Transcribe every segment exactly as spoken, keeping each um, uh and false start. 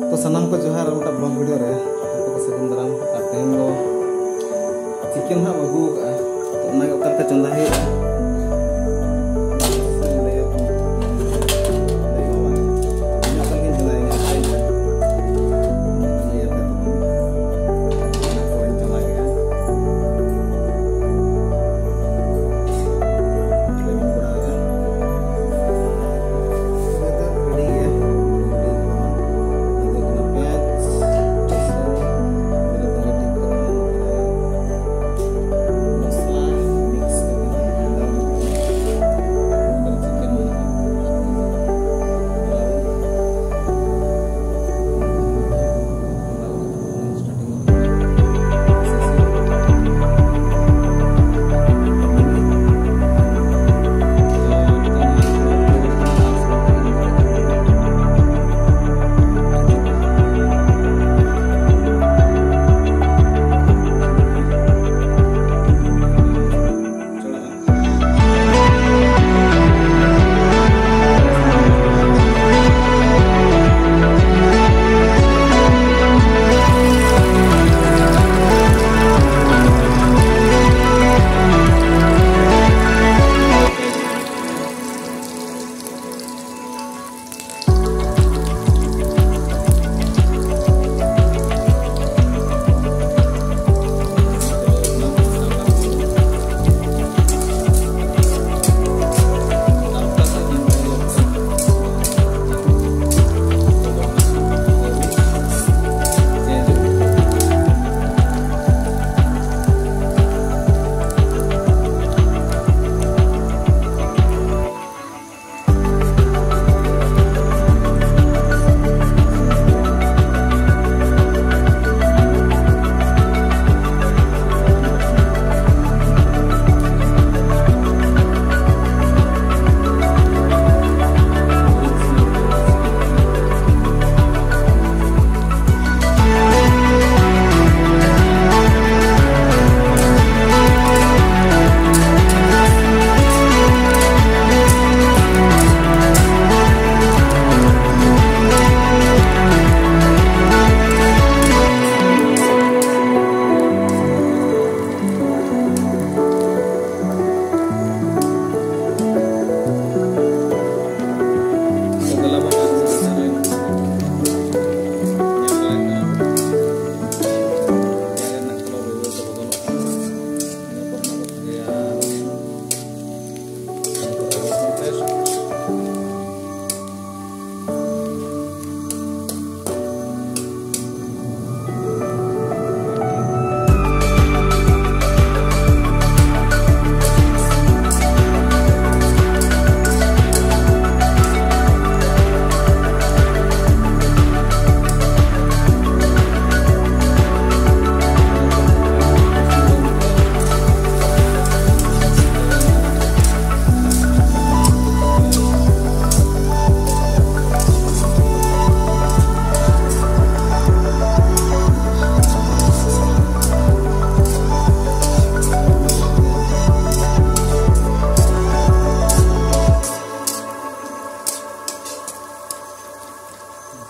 ᱛᱚ ᱥᱟᱱᱟᱢ ᱠᱚ ᱡᱚᱦᱟᱨ, ᱟᱨ ᱢᱤᱫᱴᱟᱝ vlog video ᱨᱮ ᱟᱯᱮ ᱠᱚ ᱥᱟᱹᱜᱩᱱ ᱫᱟᱨᱟᱢ᱾ ᱟᱨ ᱛᱮᱦᱮᱧ ᱫᱚ chicken ᱦᱟᱸᱜ ᱟᱹᱜᱩ ᱟᱠᱟᱫᱼᱟ, ᱛᱚ ᱚᱱᱟ ᱜᱮ ᱚᱠᱟ ᱞᱮᱠᱟ ᱪᱚᱸᱫᱟ ᱦᱩᱭᱩᱜᱼᱟ᱾ ᱞᱟᱹᱭ ᱟᱯᱮ, ᱞᱟᱹᱭ ᱵᱟᱵᱟ, ᱤᱧ ᱚᱠᱟ ᱞᱮᱠᱟᱧ ᱪᱚᱸᱫᱟᱭᱟ, ᱞᱟᱹᱭ ᱟᱯᱮ ᱛᱚ᱾ ᱚᱱᱟ ᱠᱚᱧ ᱪᱚᱸᱫᱟ ᱠᱮᱫᱼᱟ᱾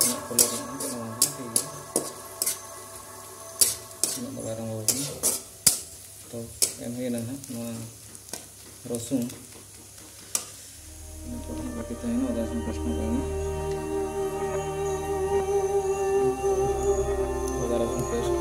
ᱩᱱᱟᱹᱜ ᱠᱟᱞᱟᱨ ᱨᱮᱱᱟᱜ ᱫᱚ ᱵᱟᱝ ᱠᱟᱱᱟ, ᱴᱷᱤᱠ ᱜᱮᱭᱟ᱾ ᱩᱱᱟᱹᱜ ᱫᱚ ᱵᱟᱭ ᱨᱚᱝᱜᱚ ᱠᱟᱱᱟ᱾ ᱛᱚ ᱮᱢ ᱦᱩᱭᱱᱟ ᱱᱟᱦᱟᱜ ᱱᱚᱣᱟ ᱨᱚᱥᱩᱱ᱾ ᱤᱱᱟᱹ ᱯᱚᱨ ᱦᱟᱸᱜ ᱵᱟᱹᱠᱤ ᱛᱟᱦᱮᱱᱟ ᱟᱫᱟ ᱨᱟᱥᱩᱱ ᱯᱮᱥᱴ ᱦᱟᱸᱜ ᱮᱢᱟ᱾ ᱟᱫᱟ ᱨᱟᱥᱩᱱ ᱯᱮᱥᱴ᱾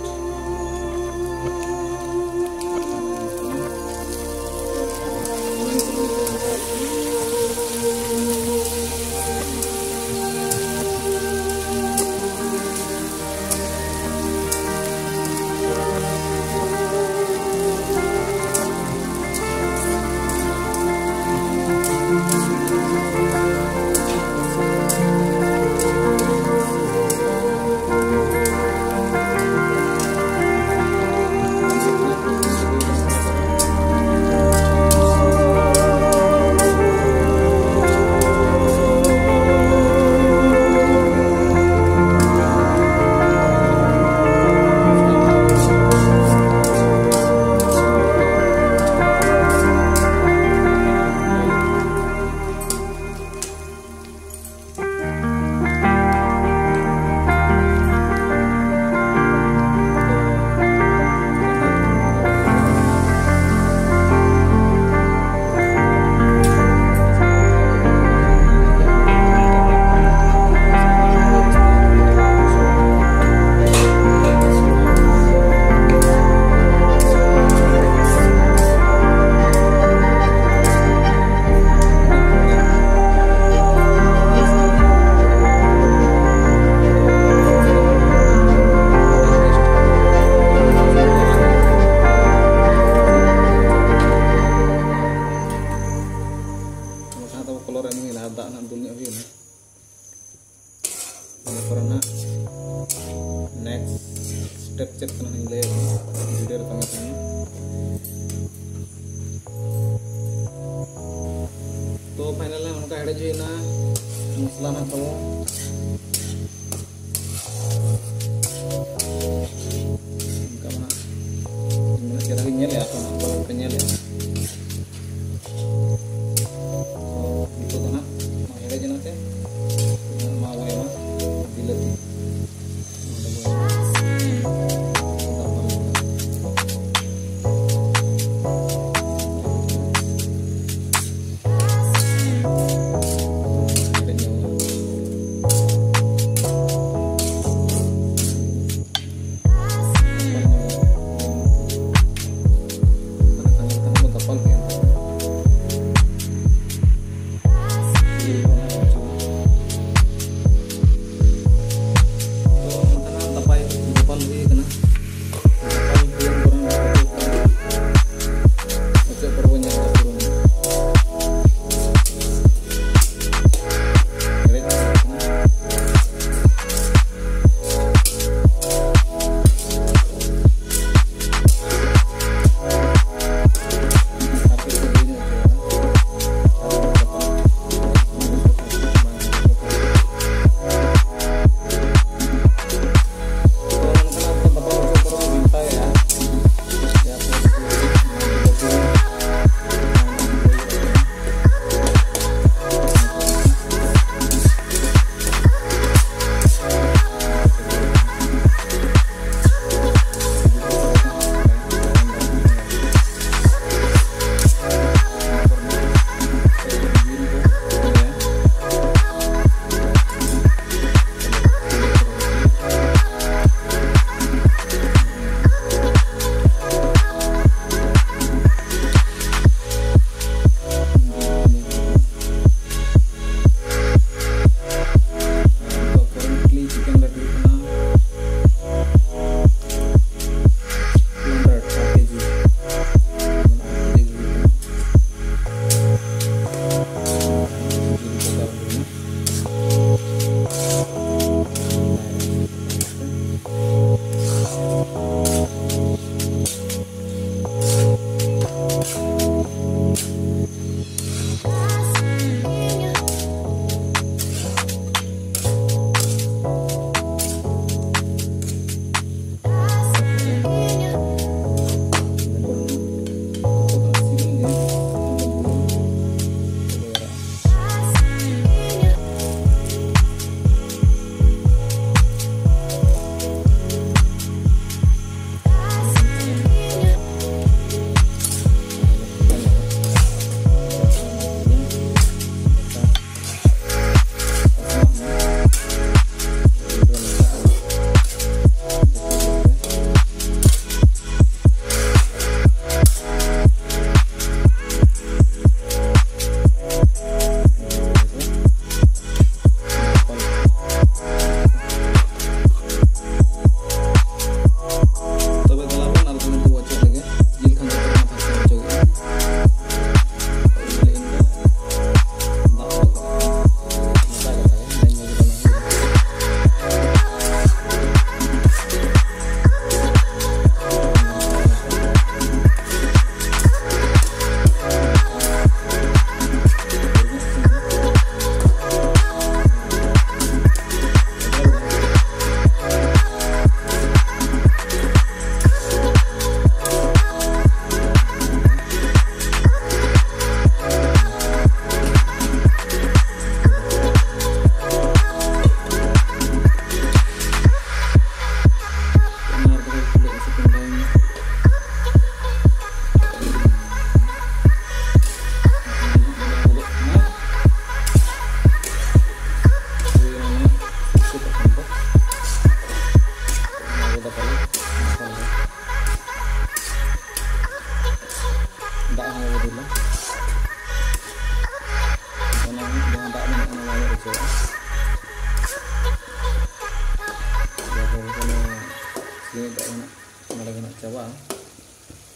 ᱵᱟᱠᱷᱟᱱ ᱫᱚ ᱠᱚᱞᱚᱨ ᱮᱢ ᱦᱩᱭ ᱞᱟᱦᱟ ᱫᱟᱜ ᱱᱟᱜ ᱫᱩᱞ ᱧᱚᱜ ᱦᱩᱭᱩᱜᱼᱟ᱾ ᱚᱱᱟ ᱯᱚᱨᱮ ᱱᱟᱜ ᱱᱮᱠᱥᱴ ᱥᱴᱮᱯ ᱪᱮᱫ ᱠᱟᱱᱟ ᱦᱟᱸᱜ ᱤᱧ ᱞᱟᱹᱭ ᱟᱵᱚᱱᱟ ᱵᱷᱤᱰᱤᱭᱳ ᱨᱮ ᱛᱟᱦᱮᱸ ᱠᱟᱱᱟ᱾ ᱛᱚ ᱯᱷᱟᱭᱱᱟᱞ ᱱᱚᱝᱠᱟ ᱦᱮᱰᱮᱡ ᱦᱩᱭᱱᱟ ᱢᱚᱥᱞᱟ ᱱᱟᱜ ᱛᱟᱵᱚ᱾ ᱚᱱᱠᱟ ᱢᱟ ᱱᱟᱜ ᱩᱱᱟᱹᱜ ᱪᱮᱦᱨᱟ ᱜᱤᱧ ᱧᱮᱞᱮᱜᱼᱟ, ᱟᱯᱮ ᱱᱟᱜ ᱵᱟᱯᱮ ᱧᱮᱞᱮᱜᱼᱟ᱾ ᱛᱚ ᱱᱤᱛᱚᱜ ᱫᱚ ᱱᱟᱜ ᱱᱚᱣᱟ ᱦᱮᱰᱮᱡ ᱮᱱᱟ ᱛᱮ ᱮᱢᱟ ᱵᱚᱱ ᱮᱢᱟ᱾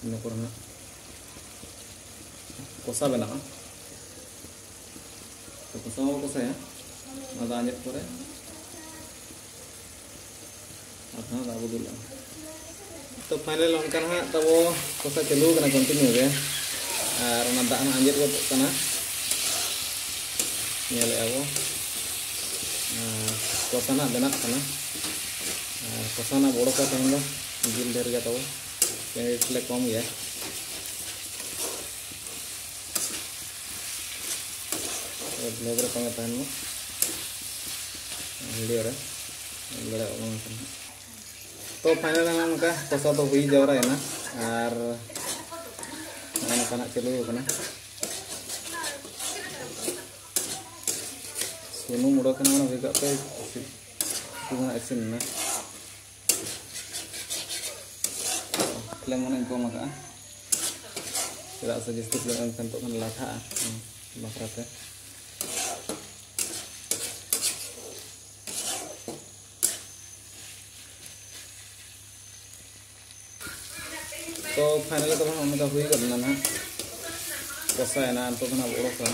ᱤᱱᱟᱹ ᱯᱚᱨᱮ ᱱᱟᱜ ᱠᱚᱥᱟ ᱵᱮᱱᱟᱜᱼᱟ᱾ ᱛᱚ ᱠᱚᱥᱟ ᱢᱟᱵᱚ ᱠᱚᱥᱟᱭᱟ, ᱚᱱᱟ ᱫᱚ ᱟᱸᱡᱮᱫ ᱯᱚᱨᱮ ᱟᱨᱦᱚᱸ ᱫᱟᱜ ᱵᱚ ᱫᱩᱞᱟᱜᱼᱟ᱾ ᱛᱚ ᱯᱷᱟᱭᱱᱟᱞ ᱚᱱᱠᱟ ᱱᱟᱦᱟᱜ ᱛᱟᱵᱚ ᱠᱚᱥᱟ ᱪᱟᱹᱞᱩ ᱟᱠᱟᱱᱟ ᱠᱚᱱᱴᱤᱱᱤᱭᱩ ᱜᱮ, ᱟᱨ ᱚᱱᱟ ᱫᱟᱜ ᱦᱚᱸ ᱟᱸᱡᱮᱫ ᱜᱚᱫᱚᱜ ᱠᱟᱱᱟ, ᱧᱮᱞᱮᱫᱼᱟ ᱵᱚ᱾ ᱟᱨ ᱠᱚᱥᱟ ᱱᱟᱜ ᱵᱮᱱᱟᱜ ᱠᱟᱱᱟ, ᱟᱨ ᱠᱚᱥᱟ ᱱᱟᱜ ᱵᱚᱲᱚ ᱠᱚ ᱛᱮᱦᱮᱧ ᱫᱚ ᱡᱤᱞ ᱰᱷᱮᱨ ᱜᱮ ᱛᱟᱵᱚ, ᱠᱮᱱᱰᱤᱰᱮᱴ ᱞᱮ ᱠᱚᱢ ᱜᱮᱭᱟ᱾ ᱵᱞᱚᱜ ᱨᱮ ᱛᱟᱦᱮᱱ ᱢᱟ, ᱵᱷᱤᱰᱤᱭᱳ ᱨᱮ ᱧᱮᱞ ᱫᱟᱲᱮᱭᱟᱜ ᱠᱟᱱᱟ᱾ ᱛᱚ ᱯᱷᱟᱭᱱᱟᱞ ᱱᱚᱜᱼᱚ ᱱᱚᱝᱠᱟ ᱠᱚᱥᱟ ᱫᱚ ᱦᱩᱭ ᱡᱟᱣᱨᱟᱭᱮᱱᱟ, ᱟᱨ ᱱᱚᱜᱼᱚ ᱱᱚᱝᱠᱟ ᱱᱟᱜ ᱪᱟᱹᱞᱩ ᱟᱠᱟᱱᱟ᱾ ᱥᱩᱱᱩᱢ ᱩᱰᱩᱠ ᱮᱱᱟ, ᱢᱟᱱᱮ ᱦᱩᱭ ᱠᱟᱜ ᱯᱮ ᱩᱛᱩ ᱫᱚ ᱱᱟᱜ ᱤᱥᱤᱱ ᱮᱱᱟ᱾ ᱯᱷᱞᱮᱢ ᱢᱟᱱᱮᱧ ᱠᱚᱢ ᱟᱠᱟᱫᱼᱟ, ᱪᱮᱫᱟᱜ ᱥᱮ ᱡᱟᱹᱥᱛᱤ ᱯᱷᱞᱮᱢ ᱮᱢ ᱠᱷᱟᱱ ᱛᱚᱠᱷᱚᱱ ᱞᱟᱴᱷᱟᱜᱼᱟ, ᱦᱩᱸ, ᱵᱟᱠᱷᱨᱟᱛᱮ᱾ ᱛᱚ ᱯᱷᱟᱭᱱᱟᱞᱤ ᱛᱚᱵᱮ ᱱᱚᱜᱼᱚ ᱱᱚᱝᱠᱟ ᱦᱩᱭ ᱜᱚᱫ ᱮᱱᱟ ᱱᱟᱦᱟᱜ, ᱠᱚᱥᱟᱭᱮᱱᱟ᱾ ᱱᱤᱛᱚᱜ ᱫᱚ ᱱᱟᱦᱟᱜ ᱵᱚ ᱚᱰᱚᱠᱟ᱾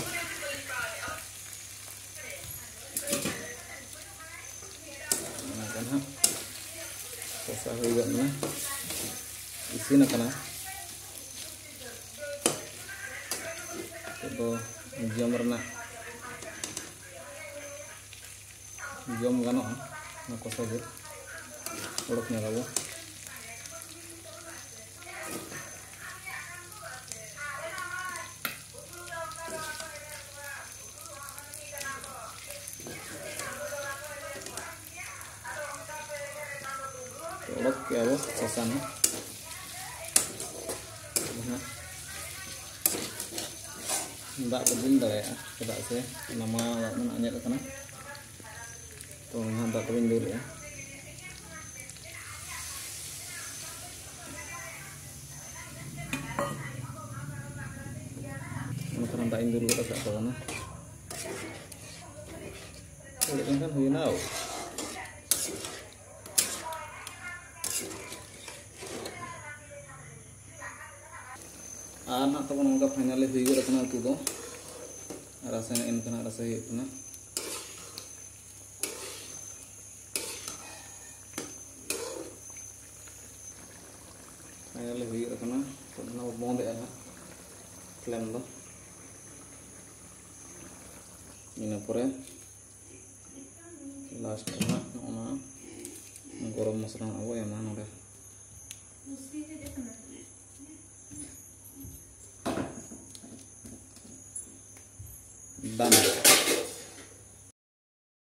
ᱚᱱᱟ ᱠᱚ ᱱᱟᱦᱟᱜ ᱠᱚᱥᱟ ᱦᱩᱭ ᱜᱚᱫ ᱮᱱᱟ, ᱤᱥᱤᱱ ᱟᱠᱟᱱᱟ᱾ ᱱᱤᱛᱚᱜ ᱫᱚ ᱡᱚᱢ ᱨᱮᱱᱟᱜ ᱡᱚᱢ ᱜᱟᱱᱚᱜᱼᱟ᱾ ᱚᱱᱟ ᱠᱚᱥᱟ ᱜᱮ ᱚᱰᱚᱠ ᱧᱚᱜ ᱟᱵᱚ᱾ ᱚᱰᱚᱠ ᱠᱮᱜᱼᱟ ᱵᱚ ᱠᱚᱥᱟ ᱱᱟᱜ᱾ ᱫᱟᱜ ᱠᱚ ᱫᱩᱞ ᱫᱟᱲᱮᱭᱟᱜᱼᱟ, ᱪᱮᱫᱟᱜ ᱥᱮ ᱚᱱᱟ ᱢᱟ ᱫᱟᱜ ᱢᱟ ᱟᱸᱡᱮᱫ ᱟᱠᱟᱱᱟ᱾ ᱛᱚ ᱚᱱᱟ ᱫᱟᱜ ᱠᱚᱵᱚᱱ ᱫᱩᱞᱮᱜᱼᱟ᱾ ᱚᱱᱟ ᱛᱷᱚᱲᱟ ᱫᱟᱜ ᱤᱧ ᱫᱩᱞ ᱜᱚᱫ ᱟᱠᱟᱫ ᱛᱟᱵᱚᱱᱟ᱾ ᱦᱩᱭᱩᱜ ᱠᱟᱱ ᱠᱷᱟᱱ ᱦᱩᱭᱱᱟ᱾ ᱟᱨ ᱱᱟᱦᱟᱜ ᱛᱟᱵᱚᱱ ᱱᱚᱝᱠᱟ finally ᱦᱩᱭ ᱜᱚᱫ ᱟᱠᱟᱱᱟ ᱩᱛᱩ ᱫᱚ᱾ ᱨᱟᱥᱮ ᱱᱟᱜ ᱮᱱᱠᱷᱟᱱ ᱦᱟᱸᱜ ᱨᱟᱥᱮ ᱦᱩᱭᱩᱜ ᱠᱟᱱᱟ᱾ Finally ᱦᱩᱭᱩᱜ ᱠᱟᱱᱟ᱾ ᱛᱚ ᱚᱱᱟ ᱵᱚ ᱵᱚᱱᱫ ᱮᱜᱼᱟ ᱱᱟᱦᱟᱜ flame ᱫᱚ᱾ ᱤᱱᱟᱹ ᱯᱚᱨᱮ last ᱨᱮ ᱱᱟᱦᱟᱜ ᱱᱚᱜᱼᱚ ᱱᱟ ᱜᱚᱨᱚᱢ ᱢᱚᱥᱞᱟ ᱱᱟᱦᱟᱜ ᱵᱚ ᱮᱢᱟ ᱱᱚᱰᱮ᱾ Done᱾